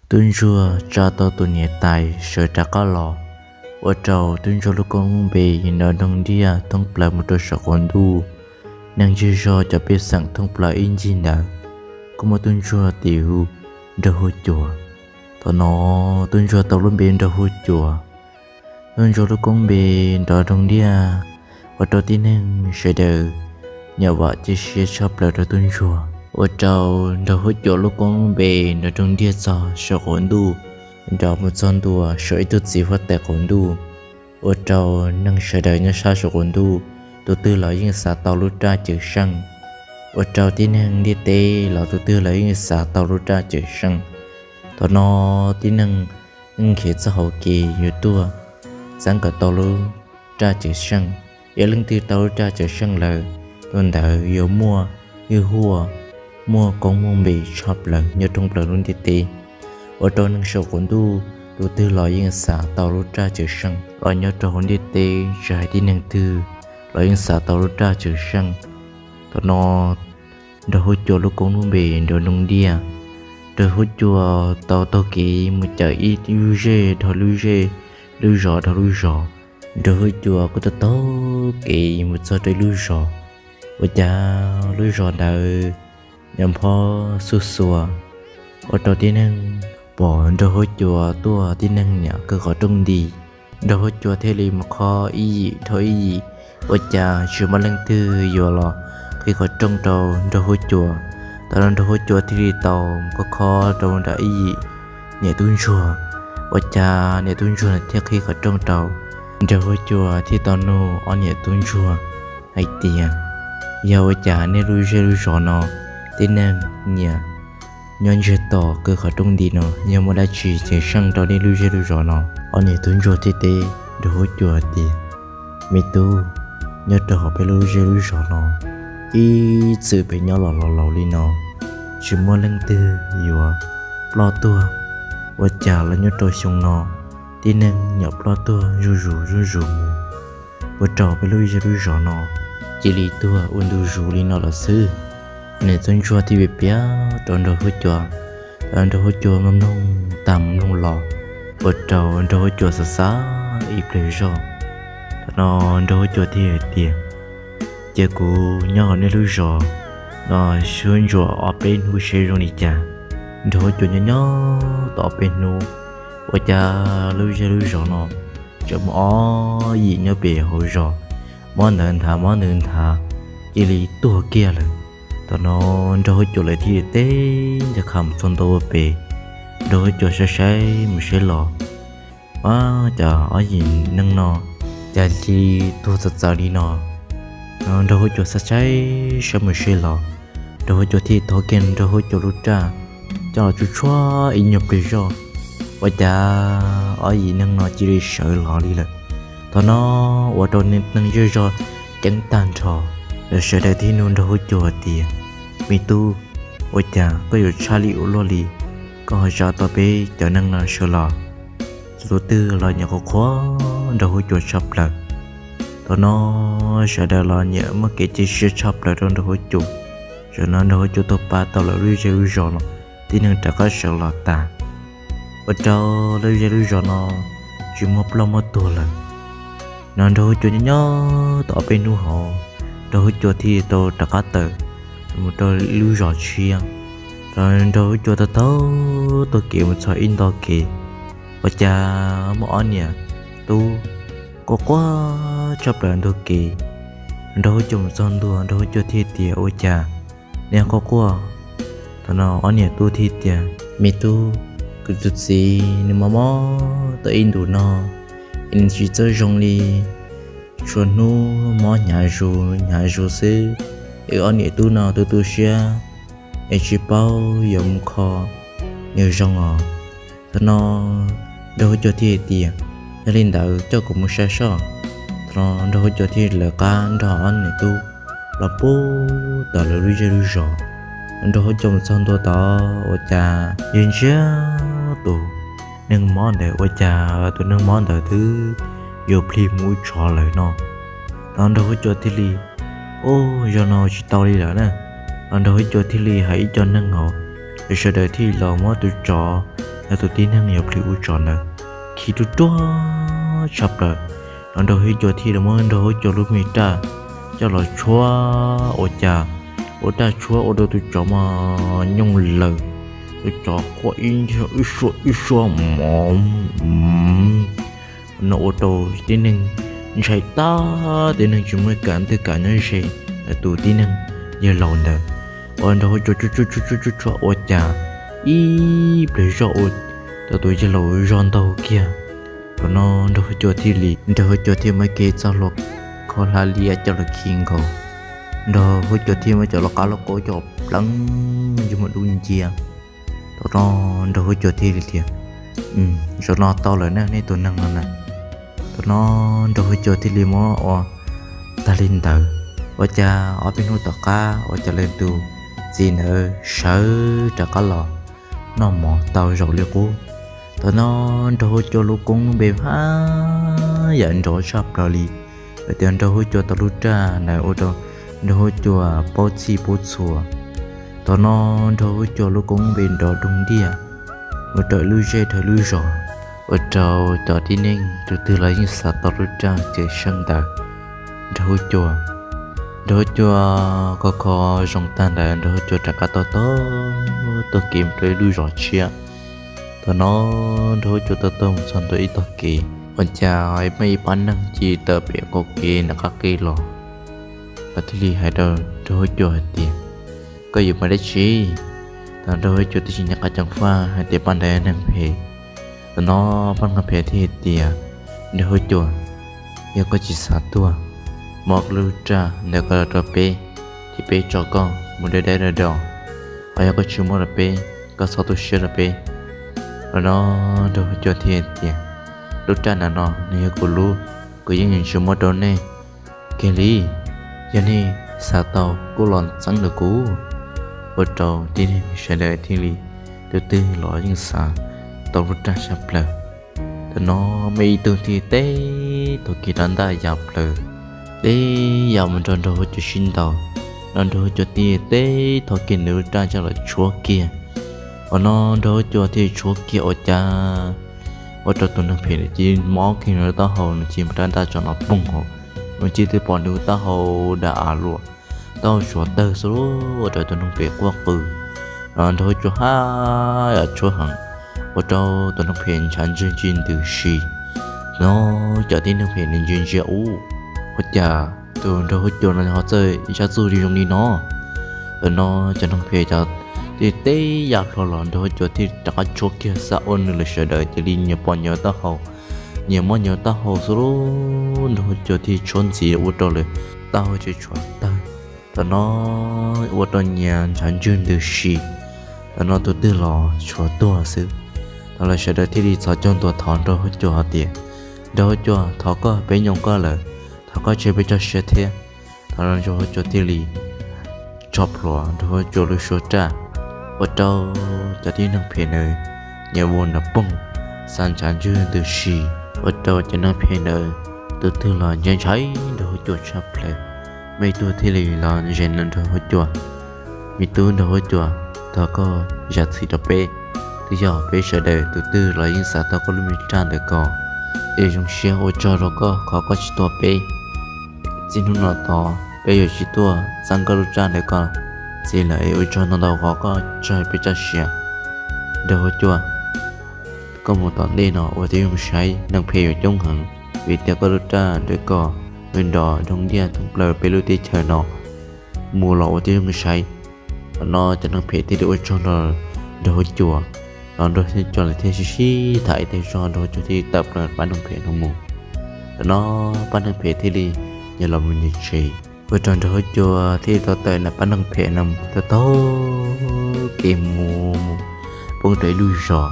Tub ntsuag tsa tau tus niam tais sawv rov qab los, ua rau tub ntsuag lub koob lub npe nrov nroog ntiag thoob plaws mus rau saum qaum ntuj. Neeg zej zog cov pej xeem thoob plaws ib ncig ntawd kuj muab tub ntsuag tis hu Nraug Huab Cua. Thaum no tub ntsuag tau lub npe Nraug Huab Cua. Tub ntsuag lub koob npe nrov nroog ntiag, ua rau tib neeg sawv daws nyuam vam cia siab tshaj plaws rau tub ntsuag. Ua rau Nraug Huab Cua lub koob lub npe nrov nroog ntiag txog saum qaum ntuj, nrov mus txog ntua saum ib tug txiv huab tais qaum ntuj. Ua rau neeg sawv daws nyob sab saum qaum ntuj, tus twg los yeej xav tau lub raj cawm seej. Ua rau tib neeg ntiaj teb los tus twg los yeej xav tau lub raj cawm seej. Thaum no tib neeg yeej nrhiav txoj hauv kev yuav tuaj txeeb kom tau lub raj cawm seej. Yog leej twg tau lub raj cawm seej lawm, tus ntawd yuav muaj hwj huam, muaj koob muaj npe tshaj plaws nyob thoob plaws lub ntiaj teb. Ua rau neeg saum qaum ntuj tus twg los yeej xav tau lub raj cawm seej, los nyob rau hauv ntiaj teb tsis hais tib neeg twg los yeej xav tau lub raj cawm seej. Thaum no Nraug Huab Cua lub koob lub npe nrov nroog ntiag. Nraug Huab Cua tau taug kev mus cawm ib lub zej dhau lub zej, lub zos dhau lub zos. Nraug Huab Cua kuj tau taug kev mus txog rau ib lub zos, ua cas lub zos ntawd nyob phob xuj xuas, ua rau tib neeg pom Nraug Huab Cua tuaj tib neeg niam qw qhov rooj nti. Nraug Huab Cua thiaj li mus khob ib yim dhau ib yim, ua cas tsis muaj leej twg yuav los qhib qhov rooj rau Nraug Huab Cua. Thaum no Nraug Huab Cua thiaj li tau mus khob khob rau nram ib yim niam tub ntsuag, ua cas niam tub ntsuag thiaj qhib qhov rooj rau. Nraug Huab Cua thiaj tau nug ob niam tub ntsuag hais tias, yog ua cas nej lub zej lub zos no tib neeg niam nyob ntsiag to qw qhov rooj nti no, yog muaj dab tsi cawm seej rau nej lub zej lub zos no? Ob niam tub ntsuag thiaj teb Nraug Huab Cua tias, me tub, nyob rau hauv peb lub zej lub zos no, ib txwm peb nyob los laus laus li no, tsis muaj leej twg yuav ploj tuag. Ua cas los nyob rau xyoo no, tib neeg nyuam ploj tuag zuj zus zuj zus mus, ua rau peb lub zej lub zos no cia li tuag ua ntu zus li no lawm xwb. Niam tub ntsuag thiaj piav piav rau Nraug Huab Cua, Nraug Huab Cua mloog mloog tag mloog los, ua rau Nraug Huab Cua xav xav ib pliag zog. Thaum no Nraug Huab Cua thiaj hais tias, cia kuv nyob hauv nej lub zos no sib ntsuas ob peb hnub seb zoo li cas. Nraug Huab Cua nyob nyob tau ob peb hnub, ua cas lub zej lub zos no tseem muaj ob yim nyob pem hauv zos, mob ntawd nthav mob ntawd nthav, cia li tuag kiag lawm. Thaum no Nraug Huab Cua lawv thiaj teb ncaj qha mus txog ntua ua pem, Nraug Huab Cua saib saib mus saib los, ua cas ob yim neeg no cas cia li tuag txawv txawv li no. Nraug Huab Cua saib saib saib mus saib los, Nraug Huab Cua thiaj thau kiag Nraug Huab Cua lub raj coj los tsuj tshuab ib nyuag pliag zog, ua cas ob yim neeg no cia li sawv los li lawm. Thaum no ua rau neeg zej zog ceeb tag nrho, lawv sawv daws thiaj nug Nraug Huab Cua hais tias, me tub, ua cas koj yuav tshaj lij ua luaj li, koj ho zam tau peb cov neeg no sawv los? Txhua tus twg los nyiam qhuas qhuas Nraug Huab Cua tshaj plaws. Thaum no sawv daws los nyiam muaj kev cia siab tshaj plaws rau Nraug Huab Cua. Zaum no Nraug Huab Cua tau pab tau lawv lub zej lub zos no tib neeg rov qab sawv los tas, ua rau lub zej lub zos no tsis muaj ploj muaj tuag lawm. No Nraug Huab Cua nyob nyob tau ob peb hnub hauv, Nraug Huab Cua thiaj tau rov qab tawm mus rau ib lub zos tshiab. Thaum Nraug Huab Cua tau taug taug kev mus txog ib nto kev, ua cas muaj ob niam tub quaj quaj tshaj plaws ntua kev. Nraug Huab Cua mus txog ntua, Nraug Huab Cua thiaj tias, ua cas nej quaj quaj? Thaum no ob niam tub thiaj tias, me tub, kuv tus txiv nws mob mob tau ib ntus no es nws tsis txawj zoo li, txhua hnub mob hnyav zus hnyav zus xwb, es ob niam tub no tu tu siab es tsis paub yuav mus kho nws zoo os. Thaum no Nraug Huab Cua thiaj tias, yog li ntawd coj kuv mus saib soj. Thaum no Nraug Huab Cua thiaj lawv qab nrog ob niam tub los puag tom lawv lub zej lub zos. Nraug Huab Cua mus txog ntua tod ua cas yog ntsiag tus neeg mob ntawd, ua cas tus neeg mob ntawd twb yuav plig mus ub tshov lawm no. Thaum no Nraug Huab Cua thiaj li, ub, zaum no tsis tau li lawm na. Thaum no Nraug Huab Cua thiaj li hais ib co neeg hauv, lawv sawv daws thiaj li los muab tus tsov ntawd tus tib neeg yog plhis ub tsov ntawd khi ruaj ruaj tshaj plaws. Nrog Huab Cua thiaj li muab Nrog Huab Cua lub me raj coj los tshuab ua cas ua raj tshuab ua rau tus tsov mas nyooj laws, tus tsov quaj ib suab ib suab mov no ua rau tib neeg ntshai tag, tib neeg tsis muaj kam ntwg kam nyob ze tus tib neeg yawg laus ntawd. Ua Nrog Huab Cua tshuab tshuab tshuab ua cas ib pliag zoj ua rau tus yawg laus zog ntaug kiag. Thaum no Nrog Huab Cua thiaj li, Nrog Huab Cua thiaj muab kiag txoj hlua kho hlab liab coj los khi nkaus. Nrog Huab Cua thiaj muab cov lauj kab lauj kaub coj pleev mus dub ncia. Thaum no Nrog Huab Cua thiaj li tias, Zaum no tau lawm na nej tus neeg no na. Thaum no Nrog Huab Cua thiaj li muab ua tag li ntawd. Ua cas ob peb hnub tom qab ua cas lawv tus txiv ntawd sawv rov qab los noj mov tau zaum li qub. Thaum no Nrog Huab Cua lub koob lub npe haj yam nrov tshaj plaws li, vim tias Nrog Huab Cua tau lub raj ntawd ua rau Nrog Huab Cua paub txhij paub txhua. Thaum no Nrog Huab Cua lub koob lub npe nrov doog diaj mus rau lub zej dhau lub zos, ua rau cov tib neeg tus twg los yeej xav tau lub raj cawm seej ntawd. Nrog Huab Cua, Nrog Huab Cua kho kho zoo tag ntawd Nrog Huab Cua rov qab taug taug taug kev mus rau ib lub zos tshiab. Thaum no Nrog Huab Cua taug taug mus txog ntua ib tog kev, ua cas muaj ib pab neeg cia li tawm pem qaum kev nram qab kev los. Lawv thiaj li hais rau Nrog Huab Cua hais tias, Koj yuav mus dab tsi? Thaum Nrog Huab Cua twb tsis nco qab ceev faj hais tias pab ntawd neeg phem. Thaum no pab neeg phem thiaj hais tias, Nrog Huab Cua, yog koj tsis xav tuag, muab koj lub raj ntawd koj los rau peb, ces peb tso koj mus dai dai do do. Ho yog koj tsis muab rau peb, koj txhob tu siab rau peb. Thaum no Nrog Huab Cua thiaj hais tias, Lub raj ntawm no nws yog kuv lub, kuv yeej yuav tsis muab rau nej kiag li. Yog nej xav tau kuj los txeeb rau kuv. Ua rau tib neeg sawv daws thiaj li tus twg los yeej xav tau lub raj tshaj plaws. Thaum no muaj ib tug thiaj teb thov kiag rab ntaj ya plaws, teb ya mus nrog Nrog Huab Cua sib ntaus. No Nrog Huab Cua thiaj teb thov kiag nws lub raj coj los tshuab kiag. Thaum no Nrog Huab Cua thiaj tshuab kiag ua cas ua rau tus neeg phem cia li mob kiag nws lub taub hau, nws cia li muab rab ntaj tso no poog hauv, nws cia li pom nws taub hau dam av luam, taub hau suav tawg xwb, ua rau tus neeg phem quaj qw. Nrog Huab Cua haj yam tshuab heev, ua rau tus neeg phem ntshav ntswg ntsis ntws si. No cov tib neeg phem nws ntsia ntsia ub, ua cas tus Nrog Huab Cua no ho txawj zaj txuj zoo li no. Thaum no cov neeg phem cov thiaj teb ya hlo los Nrog Huab Cua thiaj rov qab tshuab kiag xa ua nws lawv sawv daws cia li nyias pom nyias taub hau, nyias mob nyias taub hau xwb. Nrog Huab Cua thiaj tshuab ntxiv ua rau lawv taub hau tsis tshuav tawg. Thaum no ua rau nyias ntshav ntswg ntws si. Thaum no tus twg los tshuav tuag xwb. Thaum lawv sawv daws thiaj li txhos caug ntua thov Nrog Huab Cua hais tias, Nrog Huab Cua, thov koj peb nyoo koj lawm, thov koj tseg peb tso siab thiab. Thaum no Nrog Huab Cua thiaj li tso plhuav Nrog Huab Cua lub suab raj, ua rau cov tib neeg phem ntawd nyias ua nrov poog, xa ntshav ntswg ntws si, ua rau cov neeg phem ntawd tus twg los ntshai ntshai Nrog Huab Cua tshaj plaws. Muaj ib tug thiaj li los ze Nrog Huab Cua, Me tub Nrog Huab Cua, thov koj zam txim rau peb, twb yog peb sawv daws tus twg los yeej xav tau koj lub me raj ntawm ko, es zoo siab ua tsaug rau koj qhov koj tsis tua peb. Txij hnub no tod peb yuav tsis tuaj txeeb koj lub raj ntawm ko ntxiv lawm, es ua tsaug ntau ntau qhov koj tso peb tso siab. Nrog Huab Cua, koj mus tom ntej no ua tib zoo saib, neeg phem yuav coob heev, vim tias koj lub raj ntawm ko nws nrov nroo ntiaj thoob plaws peb lub teb chaws no, mus los ua tib zoo saib. Thaum no cov neeg phem thiaj li ua tsaug nrog Nrog Huab Cua, los Nrog Huab Cua lawv thiaj sib sib tham ib teg zog, Nrog Huab Cua thiaj tawm plaws pab neeg phem no mus. Thaum no pab neeg phem thiaj li nyias los mus nyias tsev, ua rau Nrog Huab Cua thiaj li tau tawm nrog pab neeg phem no mus taug taug kev mus mus poob rau ib lub zos,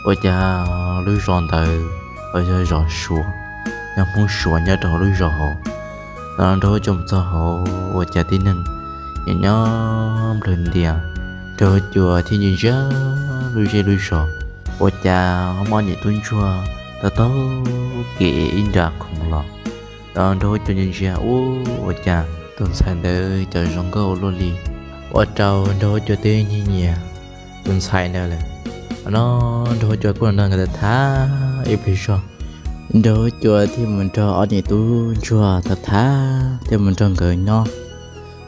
ua cas lub zos ntawd uas yog zos Suav, yog Hmoob Suav nyob rau hauv lub zos hauv. Thaum no Nrog Huab Cua mus txog hauv ua cas tib neeg nyob nyob nplawg ntias, Nrog Huab Cua thiaj ntsia ntsia lub zej lub zos, ua cas ho muaj niam tub ntsuag taug taug kev ib nra khoom los. Thaum no Nrog Huab Cua ntsia ntsia ub, ua cas tus ntxhais ntawd cov zoo nkauj ua luaj li, ua rau Nrog Huab Cua twb nyiag nyiag tus ntxhais ntawd lawm. No nraug huab cua kuj los nrog nkawd tham tham ib pliag zog. Nraug huab cua thiaj mus nrog ob niam tub ntsuag tham tham thiaj mus nrog nkawd nyob.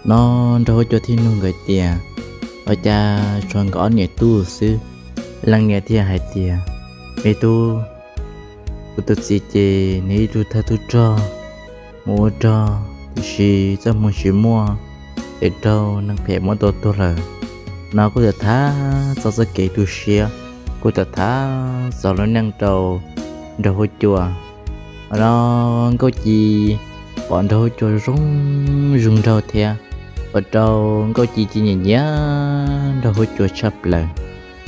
No nraug huab cua thiaj nug nkawd tias, ua cas tshuav nkawd ob niam tub xwb? Leej niam thiaj hais tias, me tub, kuv tus txiv ces nws ib tug thawj tub rog mus ua rog, tiam sis txoj hmoo tsis muaj, ces raug neeg phem muab tua tuag lawm. No kuj tham tham txog txoj kev tu siab, kuj tham tham txog lub neej rau nraug huab cua. No Nkauj Ci pom nraug huab cua zoo zoo nraug thiab, ua rau Nkauj Ci cia nyiam nyiam nraug huab cua tshaj plaws.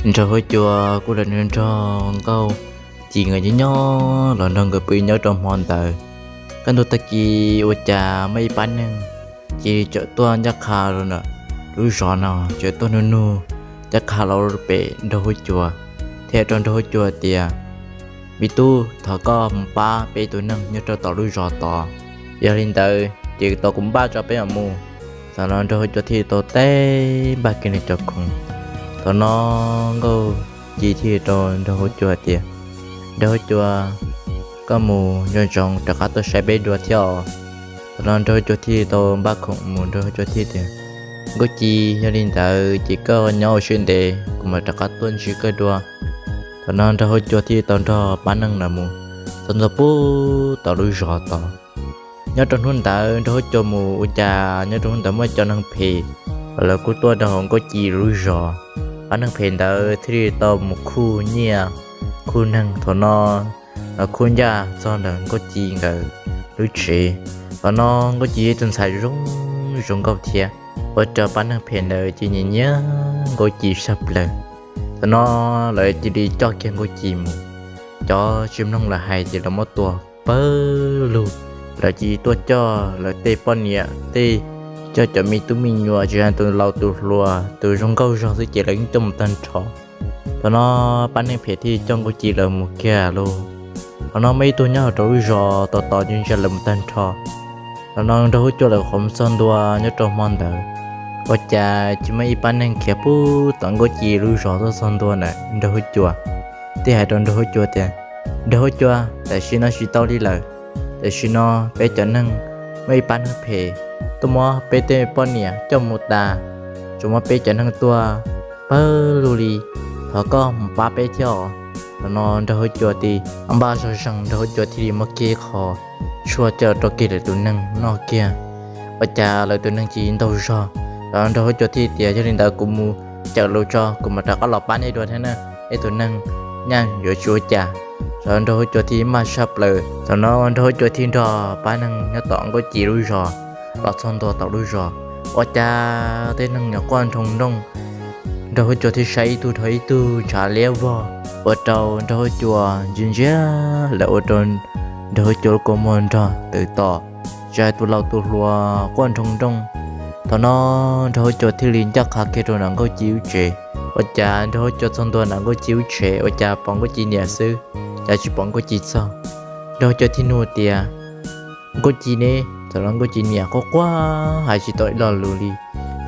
Nraug huab cua kuj los nrog Nkauj Ci nkawd nyob nyob los nrog nkawd pw nyob rau hmo ntawd. Kaj ntug tag kis ua cas muaj ib pab neeg cia li txawm tuaj ncaj qha lub zos no, txawm tuaj nug nug ncaj qha los pem nraug huab cua, thiaj rau nraug huab cua tias, me tub, thov koj mus pab peb tus neeg nyob rau tom lub zos tod. Yog li ntawd ces tau kuv npaj tso peb mam mus. Thaum no nraug huab cua thiaj tau teb npaj kiag nws cov khoom. Thaum no Nkauj Ci thiaj rau nraug huab cua tias, nraug huab cua, koj mus nco ntsoov rov qab tuaj saib peb dua thiab os. Thaum no nraug huab cua thiaj tau npaj khoom mus, nraug huab cua thiaj tias, Nkauj Ci, yog li ntawd ces koj nyob ua siab ntev, kuv mam rov qab tuaj ntsib koj dua. Thaum no nraug huab cua thiaj tau nrog pab neeg ntawd mus txog ntua puag tom lub zos tod. Nyob rau hnub ntawd nraug huab cua mus ua cas nyob rau hnub ntawd muaj cov neeg phem, lawv kuj tuaj rau hauv Nkauj Ci lub zos. Pab neeg phem ntawd thiaj li tau mus khuj nyiaj khuj neeg. Thaum no lawv khuj ncaj txog ntawm Nkauj Ci nkawd lub tsev. Thaum no Nkauj Ci yog tus ntxhais zoo zoo nkauj thiab, ua rau pab neeg phem ntawd cia nyiam nyiam Nkauj Ci tshaj plaws. Thaum no lawv cia li coj kiag Nkauj Ci mus. Cov tsis mloog lawv hais ces lawv muab tua pawg lug. Lawv cia li tuaj coj lawv tej poj niam tej, coj cov me tub me nyuam, tsis hais tus laus tus hluas, tus zoo nkauj zog xwb ces lawv yeej coj mus tag nrho. Thaum no pab neeg phem thiaj coj Nkauj Ci lawv mus kiag lauj. Thaum no muaj ib tug nyob hauv rau lub zos tos tos ntsia ntsia lawv mus tag nrho. Thaum no nraug huab cua lawv qhuav mus txog ntua nyob rau hmo ntawd, ua cas tsis muaj ib pab neeg khiav puag tom Nkauj Ci lub zos tuaj txog ntua ntawm nraug huab cua, thiaj hais rau nraug huab cua tias, nraug huab cua, tam sim no tsis tau li lawm. Tam sim no peb cov neeg muaj ib pab neeg phem tuaj muab peb tej poj niam coj mus tas, tsuas muab peb cov neeg tua pawg lug li. Thov koj mus pab peb thiab os. Thaum no nraug huab cua thiaj npaj zog zeeg, nraug huab cua thiaj li muab kiag ib qho tshuaj coj rau kiag lawv tus neeg noj kiag. Ua cas lawv tus neeg cia li ntaug zog. Thaum no nraug huab cua thiaj tias, yog li ntawd kuv mus cawm lus tso, kuv mam rov qab los pab nej dua thiab na, nej tus neeg nyaj yuav tsis ua cas. Thaum no nraug huab cua thiaj maj tshaj plaws. Thaum no nraug huab cua thiaj nrog pab neeg nyob tom Nkauj Ci lub zos los txog ntua tom lub zos, ua cas tej neeg nyuam quaj nroo nrooj. Nraug huab cua thiaj saib ib tug dhau ib tug ntshav liab vog, ua rau nraug huab cua ntsia ntsia lawm ua rau nraug huab cua lub kua muag nrog tawm tom, tsis hais tus laus tus hluas quaj nroo nrooj. Thaum no nraug huab cua thiaj li ncaj qha kiag rau nram Nkauj Ci lub tsev. Ua cas nraug huab cua txog ntua nram Nkauj Ci lub tsev ua cas pom Nkauj Ci niam xwb, cas tsis pom Nkauj Ci txog. Nraug huab cua thiaj nug tias, Nkauj Ci ne? Thaum no Nkauj Ci niam quaj quaj hais tsis tau ib lo lus li,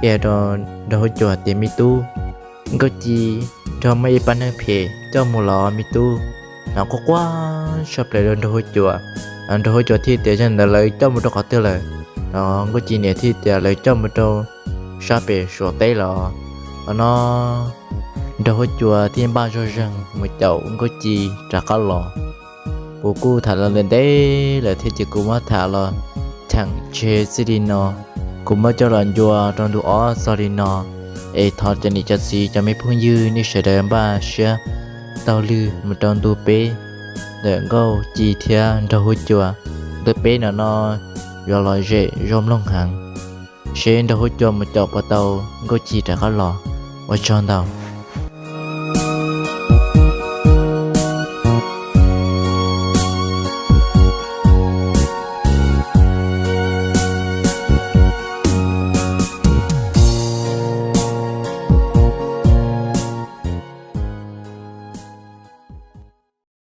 thiaj rau nraug huab cua tias, me tub, Nkauj Ci nrog muaj ib pab neeg phem coj mus los me tub. No quaj quaj tshaj plaws rau nraug huab cua. Nraug huab cua thiaj tias, yog ntawd lawv coj mus rau qhov twg lawm? No Nkauj Ci niam thiaj tias, lawv coj mus rau sab pem Suav teb los. Thaum no nraug huab cua thiaj npaj zog zeeg mus caum Nkauj Ci rov qab los. Kuv kuj tham los ntev ntev lawm thiab ces kuv muab tham los cheem tseg txij li no. Kuv muab coj los ncua rau ntu ob txog li no, es thov cov niam cov txiv cov me phooj ywg nej sawv daws npaj siab taug lw mus rau ntu peb ntawm Nkauj Ci thiab nraug huab cua. Ntu peb no no yuav lom zem zoo mloog heev, seb nraug huab cua mus caum puas tau Nkauj Ci rov qab los. Ua tsaug ntau.